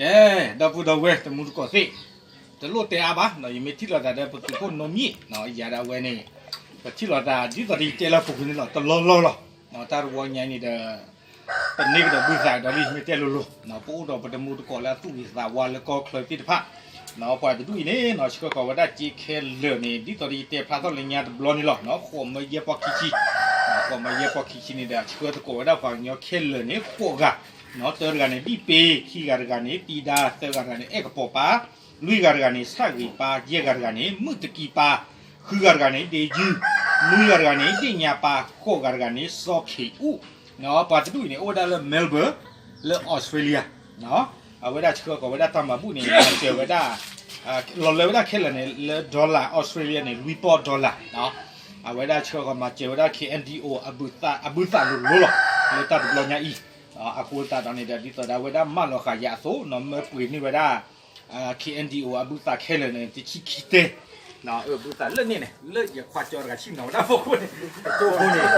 ကဲ, ဒီပုၢ်ဒီဝဲၢ်တံၤသကိးသ့ၣ်, တလိၣ်တဲအါဘၣ်, ယမ့ၢ်ထံၣ်လိာ်သးဒီးပသုးခိၣ်နီမံၤ, ယၤဒၣ်ဝဲန့ၣ်, ပထံၣ်လိာ်သးဒ်သိးဒီးယတဲလၢပူၤကွံာ်န့ၣ်လီၤ, တလီၢ်လီၢ်လီၤ. တၢ်တဝီညါအံၤန့ၣ်ဒီး ပန့ၢ်ကဒီးဘုသးဒီးလံ မ့ၢ်တဲလိၤလိၤ, ပအိၣ်ဒီးပတံၤသကိးလၢအသူၣ်ဂ့ၤသးဝါလၢကီၢ်ချၢသ့ၣ်တဖၣ်, ပှၤတဒူၣ်အံၤန့ၣ် ဆှၢဃီၤဝဲဒၣ်စ့ခဲလၢာ်န့ၣ် ဒ်သိးဒီးယတဲဖျါထီၣ်လၢညါတဘျီန့ၣ်လီၤ. ဃိးမၢယဲၢ်ပီၢ်ခံဆံ, ဃိးမၢယဲၢ်ပီၢ်ခံဆံန့ၣ်ဒီး ဆှၢသကိးဝဲဒၣ်ပှၤကညီခဲလၢာ်န့ၣ် ဃိးဂၤ, တၢတဂၤန့ၣ် ဘံၣ်ပ့, ခံဂၤတဂၤန့ၣ် တံဒါ, သၢဂၤတဂၤန့ၣ် အဲၣ်ကပီၤပၢ်, လွံၢ်ဂၤတဂၤန့ၣ် ဆၣ်ဂ့ၤပၢ်, ယဲၢ်ဂၤတဂၤန့ၣ် မုၣ်တကံပၢ်, ဃုဂၤတဂၤန့ၣ် ဒ့ယုၢ်, နွံဂၤတဂၤန့ၣ် ဒ့ၣ်ညါပၢ်, ဃိးဂၤတဂၤန့ၣ် စီၤခ့းအူၣ်. ပှၤတဒူၣ်အံၤန့ၣ် အိၣ်ဝဲဒၣ်လၢ Melbourne လၢ Australia, အဝဲဒၣ်ဆှၢဃီၤဝဲဒၣ်တၢ်မၤဘူၣ်န့ၣ် မၤစၢၤဝဲဒၣ်, လီၤလၢဝဲဒၣ်ခဲလၢာ်န့ၣ် လၢ dollar Australia န့ၣ် လွံၢ်ပီၢ် dollar, အဝဲဒၣ်ဆှၢဃီၤမၤစၢၤဝဲဒၣ် KNDO အဘုသးလိၤလိၤလီၤ. လၢတၢ်တဘျီညါအံၤ, အဃိသတးဒီးန့ၣ်ဒီး ဒ်သိးဒီးအဝဲဒၣ်မၢလီၤဃာ်ယၤအသိးနီၤ မၢပှ့ၤန့ၢ်ဝဲဒၣ် KNDO အဘုသးခဲလၢာ်န့ၣ် တဆံခံတဲ, ဘုသးလၢန့ၣ်န့ၣ် လၢယခွါကၠီတဂၤဆံၣ်နီၤဝဲဒၣ်ဖီခိၣ်န့ၣ်, တကၠိဖိန့ၣ်,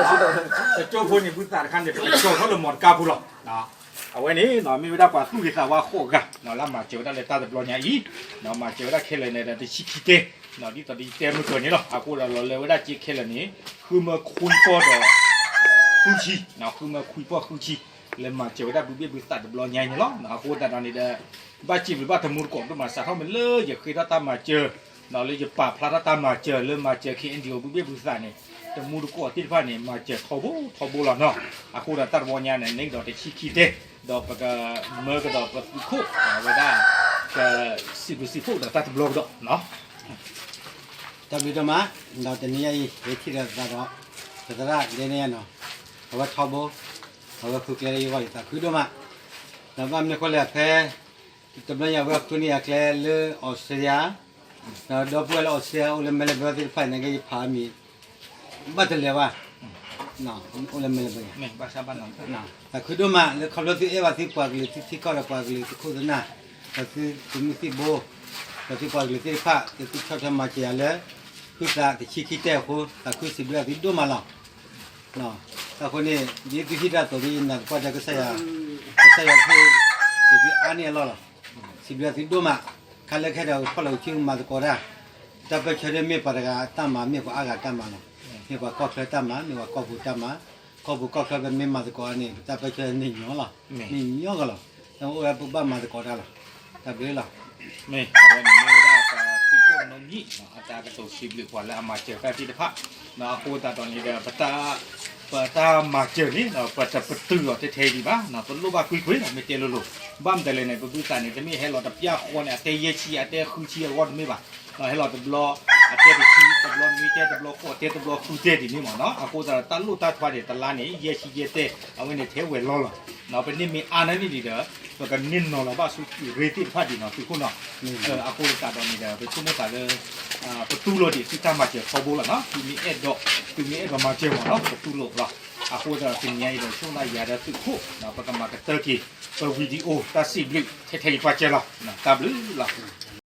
တကၠိဖိန့ၣ် ဘုသးတခါန့ၣ် ပကၠီထီၣ်လၢမီတကါပူၤလီၤ. အဝဲန့ၣ် မ့ၢ်ဝဲဒၣ်ပှၤသူၣ်ဂ့ၤသးဝါဃိးဂၤ လၢမၤစၢၤဝဲဒၣ်လၢတၢ်တဘျီညါအံၤ, မၤစၢၤဝဲဒၣ်ခဲလၢာ်န့ၣ်ဒီးတဆံခံတဲ, ဒ်သိးဒီးယတဲမုၢ်ကၢၤန့ၣ်လီၤ. အဃိဒီးလီၤလၢဝဲဒၣ်စ့ခဲလၢာ်န့ၣ် ဃုမၢခွံပီၢ်ဒီး ဃုဆံ, ဃုမၢခွံပီၢ်ဃုဆံ, လၢမၤစၢၤဝဲဒၣ်ဘုဘ့ၣ်ဘုသးတဘျီညါအံၤန့ၣ်လီၤ. အဃိသတးဒီးန့ၣ်ဒီး ဘၣ်စံးဘျုးဘၣ်တံၤသကိးဒိၣ်မး စးထီၣ်မ့ၢ်လၢယဃ့ထီၣ်တၢ်မၤစၢၤ, လၢယပာ်ဖျါထီၣ်တၢ်မၤစၢၤ လၢမၤစၢၤ KNDO ဘုဘ့ၣ်ဘုသးန့ၣ်, တံၤသကိးသ့ၣ်တဖၣ်န့ၣ် မၤစၢၤထီဘိထီဘိလီၤနီၤ. အဃိဒီးတၢ်တဘျီညါန့ၣ် န့ၢ်ကဒီးတဆံခံတဲ, ဒီးပကမၢကဒီးပသုးခိၣ် အဝဲဒၣ် ကစံးဘျုးစံးဖှိၣ်ဒီးတၢ်တဘျီကဒီးနီၤ. တၢ်ဘျုးဒိၣ်မး, ဒီးတနံၤညါအံၤ ယထံၣ်လိာ်သးဒီး ပသရၣ်ဒဲန့ၣ်နီၤ, အဝဲထီဘိ, အဝဲဃုကျဲလၢယဂီၢ်အံၤ သးခုဒိၣ်မး, ဒီးဘၣ်မနုၤအဃိလဲၣ် ဖဲ တဘျီညါအဝဲဃုန့ၢ်ယၤကျဲလၢ Australia, ဒီးဒီပုၢ်ဝဲၢ်လၢ Australia အိၣ်လၢ Melbourne သ့ၣ်တဖၣ်န့ၣ် ကယဖးမံၤ ဘၣ်တလဲၤဘၣ်, အိၣ်လၢ Melbourne သးခုဒိၣ်မး လၢခီဖျိသုအဲၣ်ဘၣ်သုပှၤကလုာ် သုထံကီၢ်ဒီးပှၤကလုာ် သုခိၣ်သုနၢ်, ဒီးသုသုးမုၢ်သံၣ်ဘိ, ဒီးသုပှၤကလုာ်သ့ၣ်တဖၣ် ဒီးသုဆီၣ်ထွဲမၤစၢၤယၤလၢ ဟုသးတဆံခံတဲအဃိ သးခုစံးဘျုးသုဒိၣ်မးလီၤ. အဃိန့ၣ် ဒ်သုဟ့ၣ်တၢ်အသိးဒီး ယနာ်သပှၢ်ဒီး ကစၢ်ယွၤ, ကစၢ်ယွၤဟ့ၣ် က့ၤသုအါန့ၢ်အလီၢ်လီၤ. စံးဘျုးသုဒိၣ်မး, ခဲလၢာ်ခဲဒိးကဖီၣ်လီၤကဆူမၤသကိးတၢ်, တၢ်ပၢၢ်ဆၢဒ်မ့ၢ်ပှၤတဂၤအတၢ်မၤ မ့ၢ်ပှၤအါဂၤတၢ်မၤလီၤ. မ့ၢ်ပှၤကီၢ်ချၢတၢ်မၤ မ့ၢ်ပှၤကီၢ်ပူၤတၢ်မၤ, ကီၢ်ပူၤကီၢ်ချၢပမ့ၢ်မၤသကိးန့ၣ် ပတၢ်ပၢၢ်ဆၢန့ၣ်ညီလီၤ, န့ၣ်ညီကလီၤ. တၢ်အိၣ်ဝဲပဘၣ်မၤသကိးတၢ်လီၤ. တၢ်ဘျုးလီၤ. မ့ၢ်အဝဲန့ၣ်မ့ၢ်ဝဲဒၣ်ပသုးခိၣ်နီမံၤ အတၢ်ကတိၤစံးဘျုးပှၤလၢအမၤစၢၤတၢ်သ့ၣ်တဖၣ်, အဃိသတးဒီးန့ၣ်ဒီး ပတၢ်မၤစၢၤန့ၣ် ပတပတုာ်အီၤထဲထဲအံၤဒံးဘၣ်, တလိၣ်ဘၣ်ကွ့ၢ်ကွ့ၢ် မ့ၢ်တဲလိၤလိၤ, ဘၣ်မနုၤလဲၣ်န့ၣ် ပဘုသးန့ၣ် တမ့ၢ်ဟဲလီၤတပျၢ်ဃီန့ၣ် အတဲယဲၢ်ဆံ အတဲဃုဆံအဂီၢ်တမ့ၢ်ဘၣ်, ဟဲလီၤတဘျီ အတဲတဆံ တဘျီနွံတဲ တဘျီဃိးတဲ တဘျီဃုတဲဒ်န့ၣ်မ့ၢ်နီၤ. အဃိသတးဒီး တၢ်လိၣ်တၢ်ထွါန့ၣ် တလါန့ၣ် ယဲၢ်ဆံယဲၢ်တဲ အဝဲန့ၣ်ထဲဝဲၤလီၢ်လီၤ. ပန့ၢ်မ့ၢ်အါန့ၢ်ဒံးဒီး ပကန့ၢ်နီၤလီၤဘၣ်ဆူရ့သ့ၣ်တဖၣ်ဒံးနီၤ သုးခိၣ်နီၤ. အဃိသတးဒီးန့ၣ်ဒီး ပဆိကမိၣ်သးလၢ ပတူၢ်လိာ်ဒံးသုတၢ်မၤစၢၤထီဘိလီၤနီၤ. သုမ့ၢ်အဲၣ်ဒိး, သုမ့ၢ်အဲၣ်ဒိးမၤစၢၤမ့ၢ်နီၤ ပတူၢ်လိာ်လီၤ. အဃိသတးဒီးတနံၤညါအံၤဒီး ဆိကမိၣ်သးယၤဒီးသုးခိၣ် ပကမၤကတၢၢ်က့ၤ ပ video တၢ်စံးဘျုးထဲထဲအံၤပှၤစၢၤလီၤ. တၢ်ဘျုးလီၤ.